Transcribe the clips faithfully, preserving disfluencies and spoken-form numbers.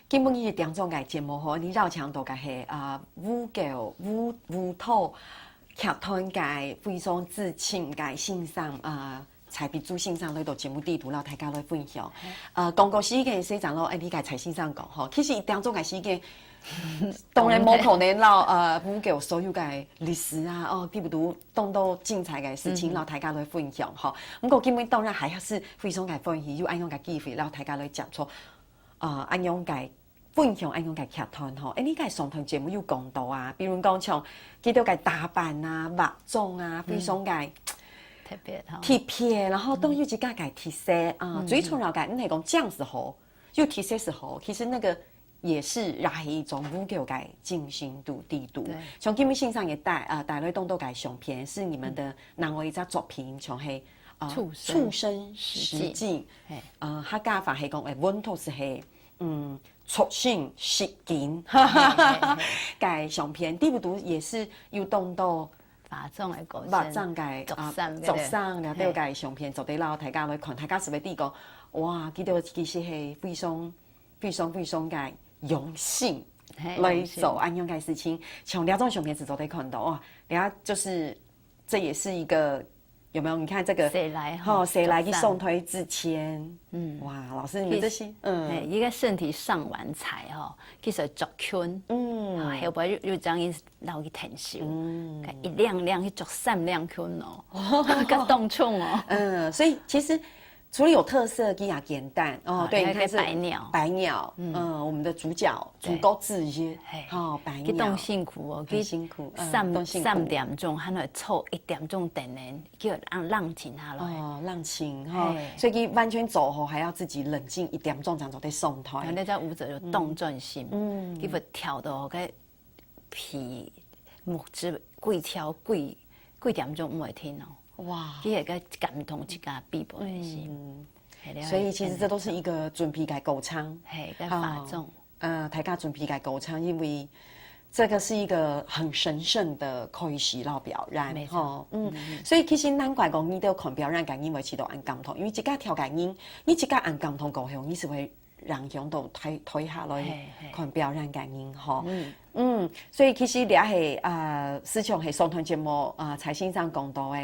今晡日个聽眾个節目吼，你邀請到个係，啊，烏狗，烏，烏土劇團个非常資深个先生，啊，蔡必珠先生來到節目裡肚，摎大家來分享。呃，講古時間，先生摎𠊎俚个蔡先生講吼，其實聽眾个時間，當然無可能摎，呃，烏狗所有个歷史啊，哦，比如講當多精彩个事情，嗯哼。摎大家來分享吼。毋過今晡日當然還係非常个歡喜，有恁樣个機會，摎大家來接觸，呃，恁樣个 分享恁樣个劇團吼，𠊎俚个上段節目有講到啊，比如講像佢兜个打扮啊、服裝啊，嗯。非常个特別吼。特別，然後都有自家个特色啊。嗯。最重要个，毋係講樣式好，有特色係好，其實那個也係也係一種烏狗个精神度、地度。對。像今晡日先生个帶，呃，帶來當多个相片，係你們个另外一隻作品，像係，呃，畜生，畜生實境。實境。嘿。呃，客家話係講，誒，本土係係，嗯， 畜生實境。嘿，嘿，嘿。个相片，裡肚也係有當多化妝个過程，化妝个，啊，著衫个，著衫了，對。嘿。个相片，做得摎大家來看，大家係會知講，哇，佢兜其實係非常，非常，非常个用心嘿，來做恁樣个事情。用心。像這種相片係做得看到，哇，人家就是，這也是一個 有沒有？你看這個，誰來吼，吼，誰來去著衫。送推之前，嗯。哇，老師，你們這些，其實，嗯。嘿，一個身體上完彩吼，其實著裙，嗯。啊，後背又，又這樣一直繞去𢯭手，嗯。一領領去著三領裙哦，較當重哦。嗯，所以其實除了有特色，佢也簡單哦，哦，對，還有一個你看是百鳥。百鳥，嗯。嗯，我們的主角，對。主角之一，嘿。哦，百鳥。佢當辛苦哦，很辛苦，嗯，佢三，當辛苦。三點鐘，還愛坐一點鐘等人 叫人冷靜下來。哦，冷靜吼，嘿。所以佢完全做好，還要自己冷靜一點鐘，正做得上台。啊，那隻舞者就當專心，嗯。佢會跳到該皮目汁幾條幾，幾點鐘毋會停哦。哇。佢係該感動自家必須个事。嗯。係，了解。所以其實這都是一個準備个過程。嘿，該化妝。哦。 呃，大家準備个過程，因為這個是一個很神聖的開始摎表演，沒錯。吼，嗯，嗯，嗯。所以其實難怪講，你兜看表演个人會試著恁感動，因為自家跳个人，你自家恁感動過後，你係會影響到台，台下來嘿，嘿。看表演个人，吼。嗯。嗯，所以其實這係，呃，思想係上段節目，呃，蔡先生講到个，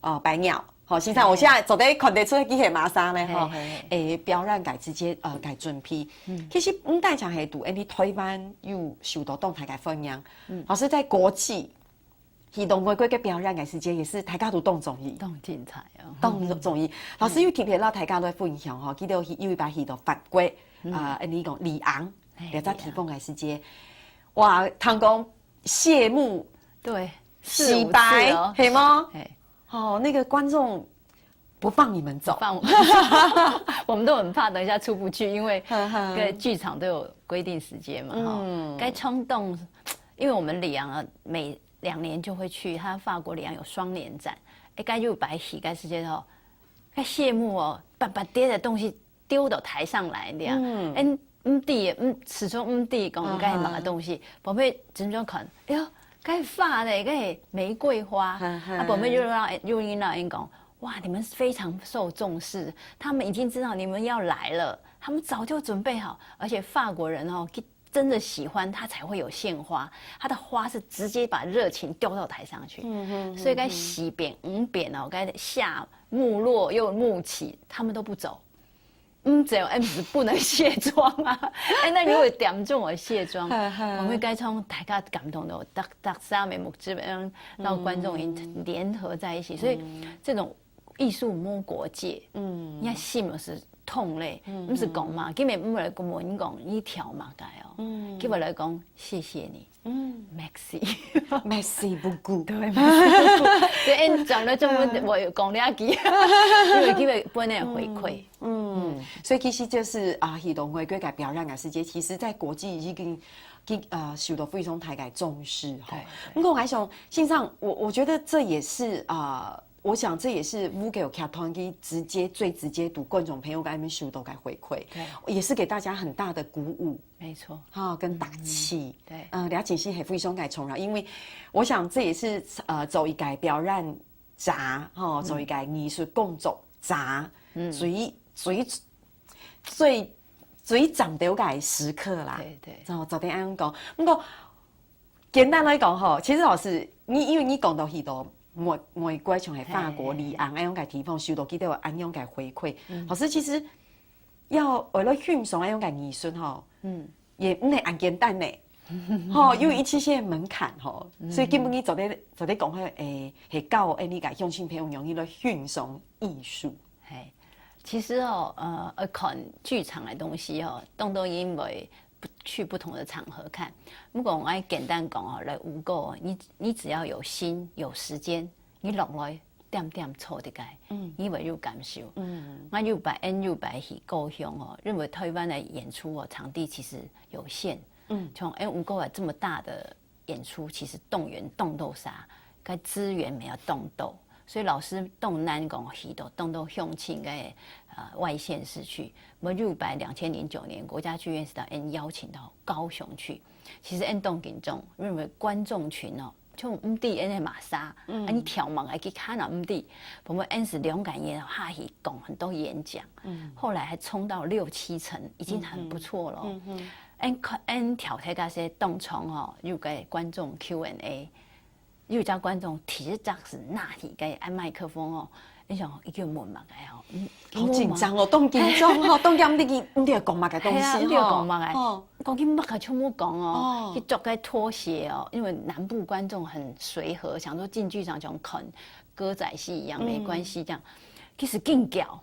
哦，百鳥。好，先生，嘿。我現在做得看得出佢係麼儕呢，吼。嘿，嘿，嘿。誒，表演个直接，呃，个準備。嗯。其實毋單淨係在𠊎俚台灣有受到當大个歡迎，嗯。老師在國際，去到外國个表演个時節，也是大家都當中意。當精彩哦。當中意。嗯。老師有特別摎大家來分享吼，佢兜去，有一擺去到法國，嗯。啊，你講里昂，嘿，這隻地方个時節，里昂。哇，聽講謝幕，對，四五次哦。失敗，係無？嘿。 哦，那個觀眾不放你們走。不放我們走。我們都很怕，等一下出不去，因為呵呵。各劇場都有規定時間嘛，哈。嗯。該衝動，因為我們里昂啊，每兩年就會去，他法國里昂有雙年展，誒，該就擺戲，該時間吼，該謝幕哦，板板跌的東西 丟到台上來這樣。嗯。嗯，毋知，嗯，始終毋知講該係麼个東西。嗯哼。旁邊正經看，哎喲，該花呢，該係玫瑰花。嗯哼。啊，旁邊就摎，就𠊎俚講，哇，你們非常受重視，他們已經知道你們要來了，他們早就準備好，而且法國人哦，真的喜歡，他才會有獻花，他的花是直接把熱情丟到台上去。嗯哼，所以該四遍、五遍哦，該謝幕落又幕起，他們都不走。 嗯，這樣，哎，毋係不能卸妝啊？哎，那如果點中我卸妝，我會該種大家感動的，大，大家眉目之，嗯，讓觀眾聯合在一起，所以這種藝術無國界，嗯，人家心是痛嘞，毋係講嘛，今日毋來跟我講，你跳麼个哦，嗯，今日來講，謝謝你。 嗯。Merci。Merci beaucoup。對，merci beaucoup。對，哎，講了這麼，我有講了幾，因為，因為本來回饋。嗯，嗯。所以其實就是，啊，去到外國个表演个時節，其實在國際已經，已經，呃，受到非常大个重視吼。對，對。不過我還想，先生，我，我覺得這也是，啊，我想這也是烏狗劇團佢直接，最直接對觀眾朋友該面受到个回饋，對。也是給大家很大的鼓舞。 沒錯。哈，跟打氣。嗯，對。呃，了解是很非常个重要，因為我想這也是，呃，做一個表演者，哈，嗯。做一個藝術工作者，嗯。最，最，最最讚个个時刻啦。對，對。哦，昨天恁樣講，毋過簡單來講吼，其實老師，你，因為你講到許多外，外國像係法國、里昂恁樣个地方，受到幾多恁樣个回饋。老師，其實要為了欣賞恁樣个藝術吼，嗯，也毋係恁簡單呢。吼，有一些些門檻吼，所以今晡日做得，做得講，誒，係教恁樣个鄉親朋友，你來欣賞藝術。嘿，其實哦，呃，呃，看劇場的東西哦，當多因為不，去不同的場合看。不過我簡單講哦，來吳哥，你，你只要有心、有時間，你落來恬恬坐在該，嗯，你會有感受。嗯，我有擺，𫣆有擺去故鄉哦，因為台灣的演出哦，場地其實有限。嗯，像𫣆吳哥啊這麼大的演出，其實動員動到啥，該資源沒有動到，所以老師動難講去到動到鄉親个呃外縣市去。我有擺兩千零九年國家劇院是到𫣆邀請到高雄去，其實𫣆當緊張，因為觀眾群哦，就毋知𫣆个麼儕，嗯，啊你跳麼个去看啊毋知，我們𫣆是兩個月下去講很多演講，嗯，後來還衝到六七成，已經很不錯了。嗯，嗯，嗯。𫣆看，𫣆跳台該些當場哦，有个觀眾Q and A，有隻觀眾直接是拿起个麥克風哦，你想，佢問麼个哦？嗯，好緊張哦，當緊張哦，當驚毋知佢，毋知佢講麼个東西吼。係啊，毋知佢講麼个。哦。講佢麼个全無講哦，哦，去著个拖鞋哦，因為南部觀眾很隨和，想說進劇場像看歌仔戲一樣，沒關係這樣。其實緊叫，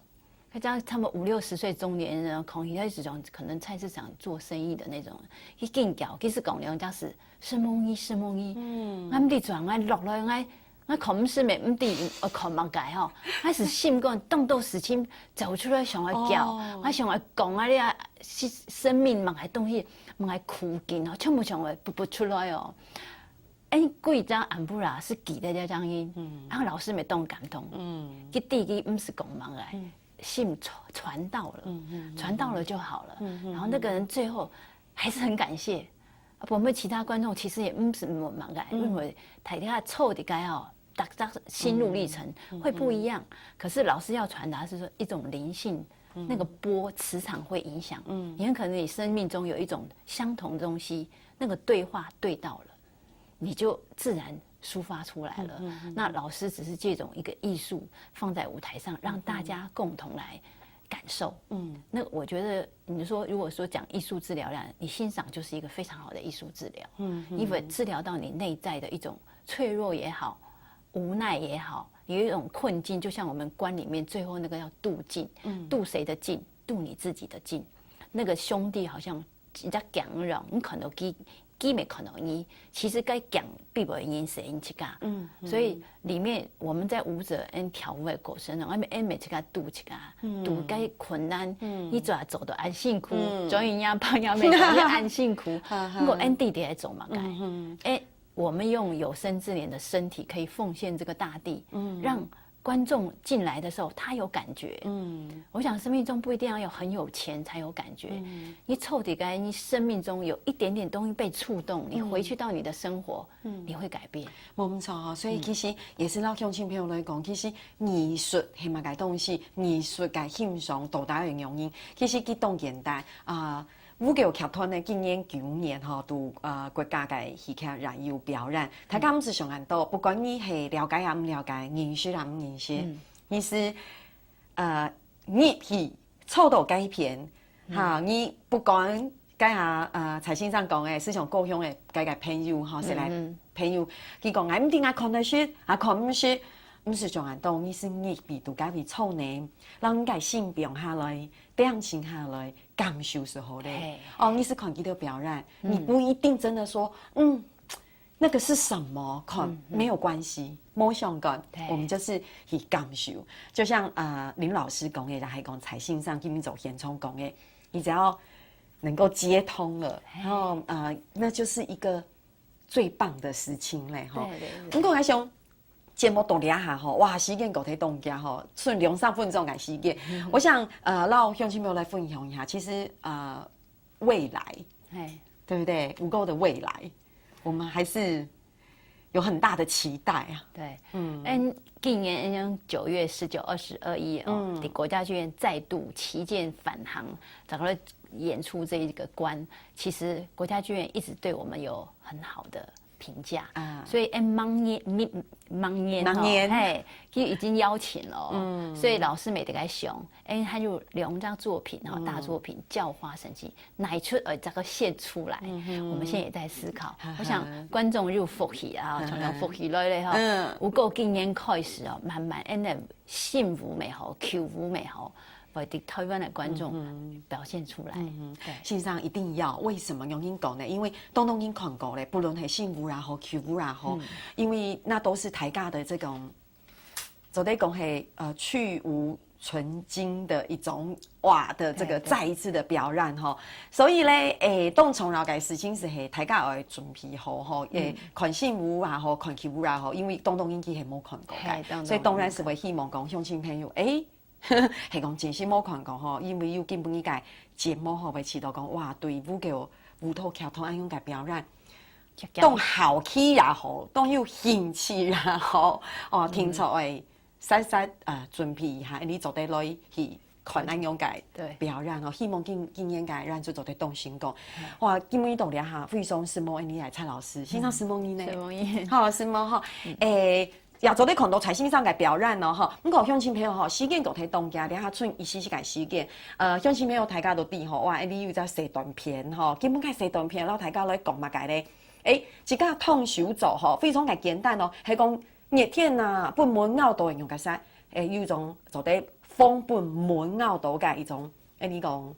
佢講他們五六十歲中年人，可能一種可能菜市場做生意的那種，一緊叫，其實講了人家是什麼意，什麼意。嗯，我毋知做，我落來，我，我看毋識咩，毋知，呃，看麼个吼，我是心肝當多事情走出來想要叫，哦，我想要講啊，你啊，是生命麼个東西，麼个苦境哦，全部想要不，不出來哦。 哎，歸隻暗晡啦，係記得這聲音，嗯，啊，老師乜當感動，嗯，佢知佢毋識講麼个，嗯，信傳，傳到了，嗯，嗯，嗯，傳到了就好了。嗯，嗯，然後那個人最後還是很感謝。啊，我們其他觀眾其實也毋識麼个，嗯，因為大家坐在該哦，大家心路歷程，嗯，嗯，會不一樣。嗯，嗯。可是老師要傳達是說一種靈性，嗯，那個波磁場會影響，嗯，你很可能你生命中有一種相同的東西，那個對話對到了。 你就自然抒發出來了。嗯，嗯，嗯。那老師只是這種一個藝術放在舞台上，讓大家共同來感受。嗯。那我覺得，你說，如果說講藝術治療啦，你欣賞就是一個非常好的藝術治療。嗯，嗯。因為治療到你內在的一種脆弱也好，無奈也好，有一種困境，就像我們觀裡面最後那個要渡境，嗯，渡誰的境？渡你自己的境。那個兄弟好像 一隻強人，你看到佢，佢乜看到你，其實該強並無人使你自家。嗯，嗯。所以裡面我們在舞者跟跳舞的過程中，𫣆，𫣆每自家渡自家，嗯，渡該困難，嗯，你做做到恁辛苦，嗯，做人家朋友乜做到恁辛苦，哈哈。毋過𫣆底底在做麼个？嗯，嗯。哎，我們用有生之年的身體可以奉獻這個大地，嗯，讓 觀眾進來的時候，他有感覺。嗯。我想生命中不一定要有很有錢才有感覺。嗯。你坐在該，你生命中有一點點東西被觸動，你回去到你的生活，嗯，你會改變。無毋著吼，所以其實也是摎鄉親朋友來講，其實藝術係麼个東西，藝術个欣賞到底有原因，其實佢當簡單啊。 吳哥劇團呢，今年九年吼，在，呃，國家个戲劇院有表演。大家毋使想恁多，不管你係了解也毋了解，認識也毋認識，嗯，你係，呃，入去坐到該片，嗯，哈，你不管該下，呃，蔡先生講个，係像故鄉个該个朋友吼，係來，嗯，嗯，朋友，佢講，哎，毋定𠊎看得識，也看毋識，毋使想恁多，你係入去在該位坐呢，讓你个心放下來，恬靜下來， 感受就好了。嘿。哦，你係看佢兜表演，嗯，你不一定真的說，嗯，那個是什麼，看，嗯，嗯，沒有關係，無相干，對，我們就是去感受。就像，呃，林老師講个，還講蔡先生今天走現場講个，你只要能夠接通了，嘿，然後，呃，那就是一個最棒的事情嘞，吼。對，對，對。毋過𠊎想， 節目到這下吼，哇，時間過忒當遽吼，剩兩三分鐘个時間。我想，呃，摎鄉親朋友來分享一下，其實，呃，未來，嘿，對不對？吳哥的未來，我們還是有很大的期待啊。對，嗯，嗯，今年九月十九、二十、二一哦，嗯，在國家劇院再度旗艦返航，整個演出這一個關，其實國家劇院一直對我們有很好的評價啊。所以，哎，明年，明，明年吼，明年。嘿，其實已經邀請了哦。嗯。所以老師乜在該想，哎，他有兩張作品哈，嗯。大作品《叫花神器》，哪一齣，呃，這個獻出來？嗯哼。我們現在也在思考。哈哈。我想觀眾有福氣啊，哈哈。像有福氣來咧吼。嗯。毋過今年開始哦，慢慢，哎，那新舞乜好，舊舞乜好，會對台灣的觀眾，嗯哼。表現出來。嗯哼。對。先生一定要，為什麼恁樣講呢？因為當多人看過咧，不論係新舞也好，舊舞也好，嗯。因為那都是大家的這種，做得講係，呃，去蕪存菁的一種，哇，的這個，哎，對。再一次的表演吼。所以咧，誒，當重要个事情係，係大家愛準備好吼，誒，嗯。看新舞也好，看舊舞也好，因為當多人其實係無看過个，嘿，當多人無看。所以當然係會希望講鄉親朋友，誒， 係講真心無看過吼，因為有今晡日个節目吼，會試著講，哇，對舞蹈、舞蹈劇團恁樣个表演，當好奇也好，當有興趣也好，哦，嗯。定著愛煞煞，呃，準備一下，你做得來去看恁樣个，對。表演哦。希望今，今年个演出做得當成功。嗯。哇，今晡日到這下，非常承蒙恁樣个蔡老師，先生承蒙你呢。承蒙你。好，承蒙吼。嗯。誒， 也做得看著蔡先生个表演囉吼。毋過鄉親朋友吼，時間過忒當遽，這下賰一息息个時間。呃，鄉親朋友大家都知吼，哇，𠊎俚有隻小短片吼，今晡日个小短片摎大家來講麼个咧？誒，一隻燙手組吼，非常个簡單哦，係講熱天啊，分蚊咬著會用个啥？誒，有一種做得防分蚊咬著个一種，誒，你講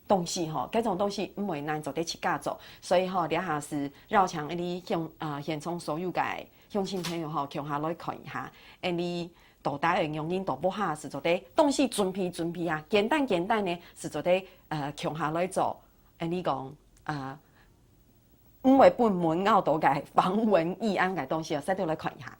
東西吼，這種東西毋會難做得自家做，所以吼，這下係邀請𠊎俚現，呃，現場所有个鄉親朋友吼，共下來看一下，𠊎俚到底愛仰般做得，係做得東西準備準備啊，簡單簡單呢，係做得，呃，共下來做，𠊎俚講，呃，毋會分蚊咬著个防蚊液恁个東西哦，使得來看一下。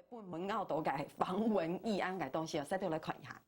分蚊咬著个防蚊液恁个東西哦，使得來看一下。